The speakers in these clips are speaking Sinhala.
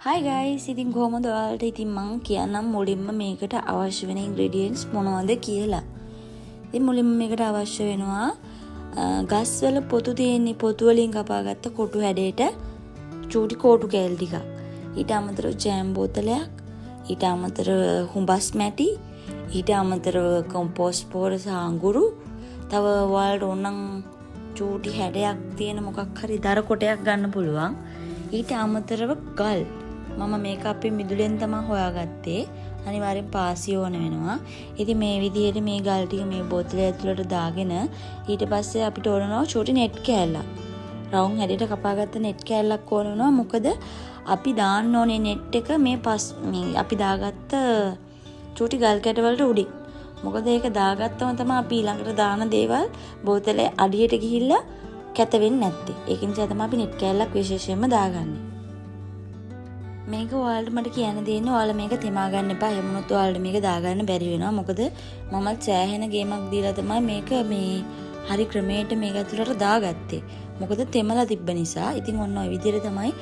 Hi guys, ඉතින් කොහොමද ඔයාලට? ඉතින් මං කියන්නම් මුලින්ම මේකට අවශ්‍ය වෙන ඉන්ග්‍රීඩියන්ට්ස් මොනවද කියලා. ඉතින් මුලින්ම මේකට අවශ්‍ය වෙනවා ගස්වල පොතු තියෙන්නේ, පොතු වලින් කපාගත්ත කොටු හැඩයට චූටි කෝටු කෑලි ටිකක්. ඊට අමතරව ජෑම් බෝතලයක්, ඊට අමතරව හුඹස් මැටි, ඊට අමතරව කොම්පෝස්ට් පොහොර සහ අඟුරු. තව ඔයාලට ඕනනම් චූටි හැඩයක් තියෙන මොකක් හරි දර කොටයක් ගන්න පුළුවන්. ඊට අමතරව ගල්. මම මේක අපේ මිදුලෙන් තමයි හොයාගත්තේ. අනිවාර්යෙන් පාසි ඕන වෙනවා. ඉතින් මේ විදිහට මේ ගල් ටික මේ බෝතලය ඇතුළට දාගෙන ඊට පස්සේ අපිට ඕන වෙනවා චූටි නෙට් කෑල්ලක්. රවුම් හැඩයට කපාගත්ත නෙට් කෑල්ලක් ඕන වෙනවා. මොකද අපි දාන්න ඕනේ නෙට් එක මේ පස් මේ අපි දාගත්ත චූටි ගල් කැට වලට උඩින්. මොකද ඒක දාගත්තම තමයි අපි ඊළඟට දාන දේවල් බෝතලේ අඩියට ගිහිල්ලා කැත වෙන්නේ නැත්තේ. ඒක නිසා තමයි අපි නෙට් කෑල්ලක් විශේෂයෙන්ම දාගන්නේ. මේක ඔයාලට මට කියන්න තියෙන්නේ ඔයාලා මේක තෙමා ගන්න එපා. එහෙම වුණොත් ඔයාලට මේක දාගන්න බැරි වෙනවා. මොකද මමත් සෑහෙන ගේමක් දීලා තමයි මේක මේ හරි ක්‍රමයට මේක ඇතුළට දාගත්තේ. මොකද තෙමලා තිබ්බ නිසා. ඉතින් ඔන්න ඔය විදිහට තමයි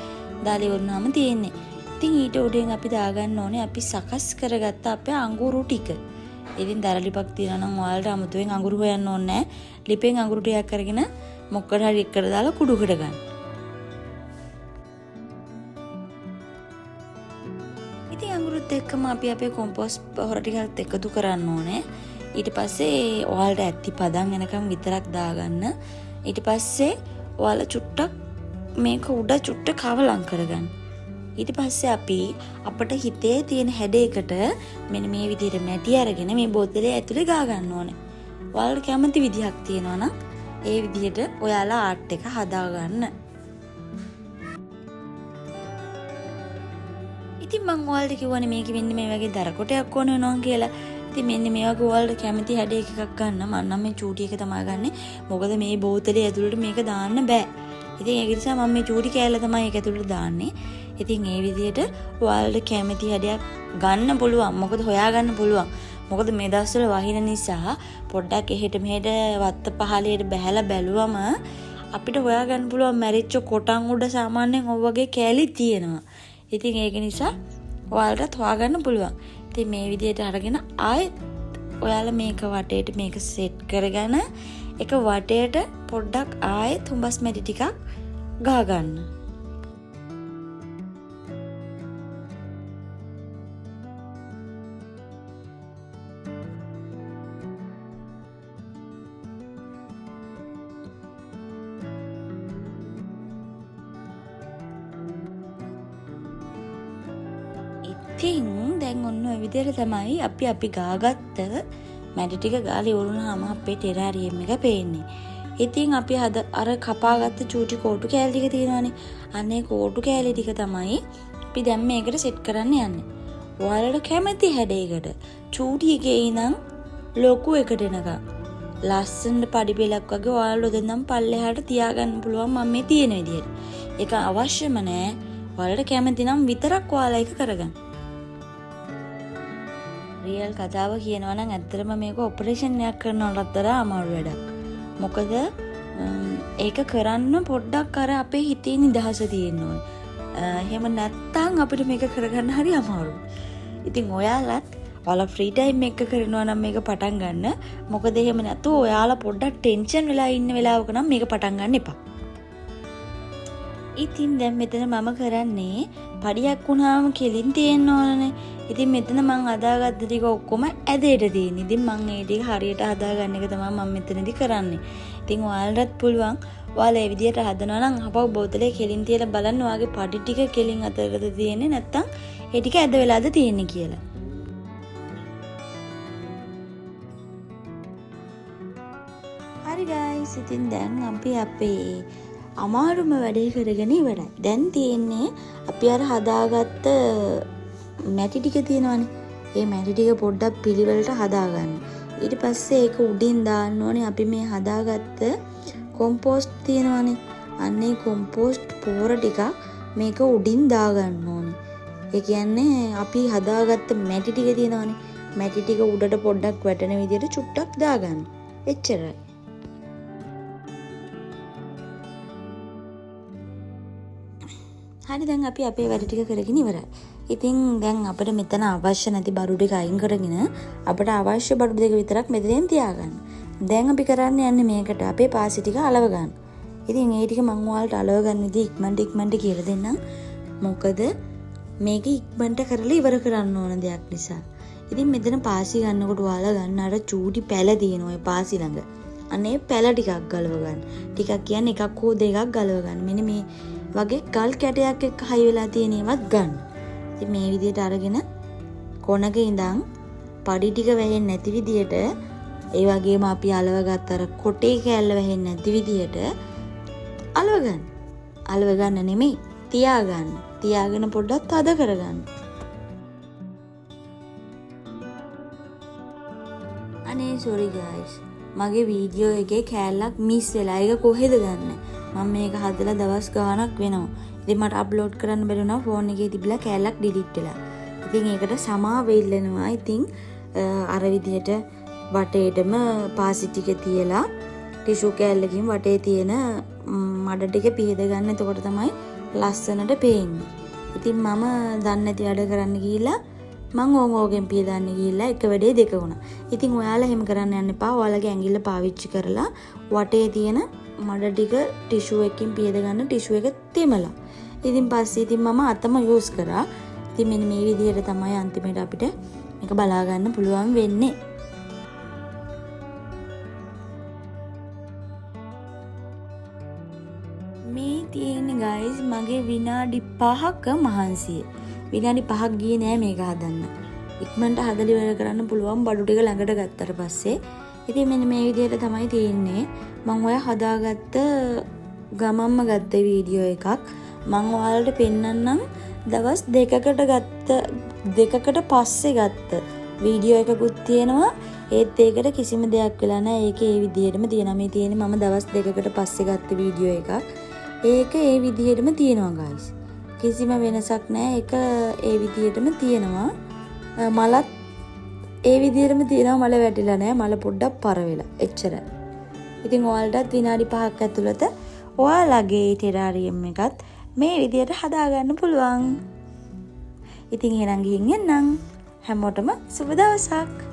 දාලා ඉවරනාම තියෙන්නේ. ඉතින් ඊට උඩින් අපි දාගන්න ඕනේ අපි සකස් කරගත්ත අපේ අඟුරු ටික. ඉතින් දර ලිපක් තියෙනවා නම් ඔයාලට අමුතුවෙන් අඟුරු හොයන්න ඕනේ නෑ. ලිපෙන් අඟුරු ටිකක් අරගෙන මොකකට හරි එක්කට දාලා කුඩුකට ගන්න. ඉතින් අඟුරුත් එක්කම අපි අපේ කොම්පෝස්ට් පොහොර ටිකත් එකතු කරන්න ඕනේ. ඊට පස්සේ ඔයාලට ඇත්ති පදන් එනකම් විතරක් දාගන්න. ඊට පස්සේ ඔයාලා චුට්ටක් මේක උඩ චුට්ට කවලම් කරගන්න. ඊට පස්සේ අපි අපට හිතේ තියෙන හැඩයකට මෙන්න මේ විදිහට මැටි අරගෙන මේ බෝතලේ ඇතුලේ ගා ගන්න ඕනේ. ඔයාලට කැමති විදිහක් තියෙනවා නම් ඒ විදිහට ඔයාලා ආර්ට් එක හදාගන්න. ඉතින් මං ඔයාලට කිව්වනේ මේකෙ මෙන්න මේ වගේ දර කොටයක් ඕන වෙනවා කියලා. ඉතින් මෙන්න මේ වගේ ඔයාලට කැමති හැඩයක එකක් ගන්න. මං නම් මේ චූටි එක තමයි ගන්නෙ. මොකද මේ බෝතලේ ඇතුළට මේක දාන්න බෑ. ඉතින් ඒක නිසා මං මේ චූටි කෑල්ල තමයි ඒක ඇතුළට දාන්නේ. ඉතින් ඒ විදිහට ඔයාලට කැමති හැඩයක් ගන්න පුළුවන්. මොකද හොයාගන්න පුළුවන්. මොකද මේ දවස්වල වහින නිසා පොඩ්ඩක් එහෙට මෙහෙට වත්ත පහලයට බැහැලා බැලුවම අපිට හොයාගන්න පුළුවන් මැරිච්ච කොටන් උඩ සාමාන්‍යයෙන් ඔය වගේ කෑලි තියෙනවා. ඉතින් ඒක නිසා ඔයාලටත් හොයාගන්න පුළුවන්. ඉතින් මේ විදිහට අරගෙන ආයෙත් ඔයාලා මේක වටේට මේක සෙට් කරගෙන එක වටේට පොඩ්ඩක් ආයෙත් හුඹස් මැටි ටිකක් ගා ගන්න. ඉතින් දැන් ඔන්න ඔය විදිහට තමයි අපි ගාගත්ත මැටි ටික ගාලා ඉවර වුණාම අපේ ටෙරාරියම් එක පේන්නේ. ඉතින් අපි හද අර කපාගත්ත චූටි කෝටු කෑලි ටික තියෙනවානේ. අන්න ඒ කෝටු කෑලි ටික තමයි අපි දැන් මේකට සෙට් කරන්න යන්නේ. ඔයාලට කැමති හැඩයකට චූටි එකේ ඉඳන් ලොකු එකට එනකම් ලස්සනට පඩි පෙළක් වගේ ඔයාලට ඔතෙන් නම් පල්ලෙහාට තියාගන්න පුළුවන් මම මේ තියෙන විදිහට. ඒක අවශ්‍යම නෑ. ඔයාලට කැමති නම් විතරක් ඔයාලා ඒක කරගන්න. රියල් කතාව කියනවා නම් ඇත්තටම මේක ඔපරේෂන් එකක් කරනවටත් වඩා අමාරු වැඩක්. මොකද ඒක කරන්න පොඩ්ඩක් අර අපේ හිතේ නිදහස තියෙන්න ඕනේ. එහෙම නැත්තම් අපිට මේක කරගන්න හරි අමාරුයි. ඉතින් ඔයාලත් ඔයාලා ෆ්‍රී ටයිම් එක කරනවා නම් මේක පටන් ගන්න. මොකද එහෙම නැතුව ඔයාලා පොඩ්ඩක් ටෙන්ෂන් වෙලා ඉන්න වෙලාවක නම් මේක පටන් ගන්න එපා. ඉතින් දැන් මෙතන මම කරන්නේ පඩියක් වුණාම කෙලින් තියෙන්න ඕනනේ. ඉතින් මෙතන මං හදාගත්ත ටික ඔක්කොම ඇදේට තියෙන්නේ. ඉතින් මං ඒ ටික හරියට හදාගන්න එක තමයි මං මෙතනදි කරන්නේ. ඉතින් ඔයාලටත් පුළුවන් ඔයාලා ඒ විදියට හදනවා නම් ආපහු බෝතලේ කෙලින් තියලා බලන්න ඔයාගේ පඩි ටික කෙලින් අතරද තියෙන්නේ නැත්නම් ඒ ටික ඇද වෙලාද තියෙන්නේ කියලා. හරි ගයිස්, ඉතින් දැන් අපි අපේ අමාරුම වැඩේ කරගෙන ඉවරයි. දැන් තියෙන්නේ අපි අර හදාගත්ත මැටි ටික තියෙනවනේ. ඒ මැටි ටික පොඩ්ඩක් පිළිවෙලට හදාගන්න. ඊට පස්සේ ඒක උඩින් දාන්න ඕනේ අපි මේ හදාගත්ත කොම්පෝස්ට් තියෙනවනේ. අන්න ඒ කොම්පෝස්ට් පොහොර ටිකක් මේක උඩින් දාගන්න ඕනේ. ඒ කියන්නේ අපි හදාගත්ත මැටි ටික තියෙනවනේ. මැටි ටික උඩට පොඩ්ඩක් වැටෙන විදියට චුට්ටක් දාගන්න. එච්චරයි. හරි, දැන් අපි අපේ වැඩ ටික කරගෙන ඉවරයි. ඉතින් දැන් අපිට මෙතන අවශ්‍ය නැති බඩු ටික අයින් කරගෙන අපිට අවශ්‍ය බඩු දෙක විතරක් මෙතනින් තියාගන්න. දැන් අපි කරන්න යන්නේ මේකට අපේ පාසි ටික අලව ගන්න. ඉතින් ඒ ටික මං ඔයාලට අලව ගන්න විදිහ ඉක්මනට ඉක්මනට කියලා දෙන්නම්. මොකද මේක ඉක්මනට කරලා ඉවර කරන්න ඕන දෙයක් නිසා. ඉතින් මෙතන පාසි ගන්නකොට ඔයාලා ගන්න අර චූටි පැල තියෙන ඔය පාසි ළඟ. අනේ පැල ටිකක් ගලව ගන්න. ටිකක් කියන්නේ එකක් හෝ දෙකක් ගලව ගන්න. මෙන්න මේ වගේ ගල් කැටයක් එක්ක හයි වෙලා තියෙන ඒවත් ගන්න. ඉතින් මේ විදිහට අරගෙන කොනක ඉඳන් පඩි ටික වැහෙන්නේ නැති විදිහට, ඒ වගේම අපි අලව ගත්ත අර කොටේ කෑල්ල වැහෙන්නේ නැති විදිහට අලව ගන්න. අලව ගන්න නෙමෙයි, තියාගන්න. තියාගෙන පොඩ්ඩක් තද කරගන්න. අනේ සෝරි ගයිස්, මගේ වීඩියෝ එකේ කෑල්ලක් මිස් වෙලා. ඒක කොහෙද දන්නේ? මම මේක හදලා දවස් ගාණක් වෙනවා. ඉතින් මට අප්ලෝඩ් කරන්න බැරි වුණා, ෆෝන් එකේ තිබිලා කෑල්ලක් ඩිලීට් වෙලා. ඉතින් ඒකට සමාව ඉල්ලනවා. ඉතින් අර විදිහට වටේටම පාසි ටික තියලා ටිෂු කෑල්ලකින් වටේ තියෙන මඩ ටික පිහද ගන්න. එතකොට තමයි ලස්සනට පේන්නේ. ඉතින් මම දන්නේ නැති වැඩ කරන්න ගිහිල්ලා මං ඕන් ඕගෙන් පිහදන්න ගිහිල්ලා එක වැඩේ දෙක වුණා. ඉතින් ඔයාලා එහෙම කරන්න යන්න එපා. ඔයාලගේ ඇඟිල්ල පාවිච්චි කරලා වටේ තියෙන මඩ ටික ටිෂු එකකින් පිහද ගන්න, ටිෂු එක තෙමලා. ඉතින් පස්සේ ඉතින් මම අතම යූස් කරා. ඉතින් මෙන්න මේ විදිහට තමයි අන්තිමට අපිට මේක බලා ගන්න පුළුවන් වෙන්නේ. මේ තියෙන්නේ ගයිස් මගේ විනාඩි 5ක මහන්සිය. විනාඩි 5ක් ගියේ නෑ මේක හදන්න. ඉක්මනට හදලා ඉවර කරන්න පුළුවන් බඩු ටික ළඟට ගත්තට පස්සේ. ඉතින් මෙන්න මේ විදිහට තමයි තියෙන්නේ. මං ඔය හදාගත්ත ගමම්ම ගත්ත වීඩියෝ එකක්. මං ඔයාලට පෙන්නන්නම් දවස් දෙකකට ගත්ත, දෙකකට පස්සේ ගත්ත වීඩියෝ එකකුත් තියෙනවා. ඒත් ඒකට කිසිම දෙයක් වෙලා නෑ. ඒක ඒ විදිහටම තියෙනවා. මේ තියෙන්නේ මම දවස් දෙකකට පස්සේ ගත්ත වීඩියෝ එකක්. ඒක ඒ විදිහටම තියෙනවා ගයිස්. කිසිම වෙනසක් නෑ. ඒක ඒ විදිහටම තියෙනවා. මලත් ඒ විදිහටම තියෙනවා. මල වැටිලා නෑ. මල පොඩ්ඩක් පර වෙලා. එච්චරයි. ඉතින් ඔයාලටත් විනාඩි 5ක් ඇතුළත ඔයාලගේ ටෙරාරියම් එකත් මේ විදිහට හදාගන්න පුළුවන්. ඉතින් එහෙනම් ගිහින් එන්නම්. හැමෝටම සුබ දවසක්.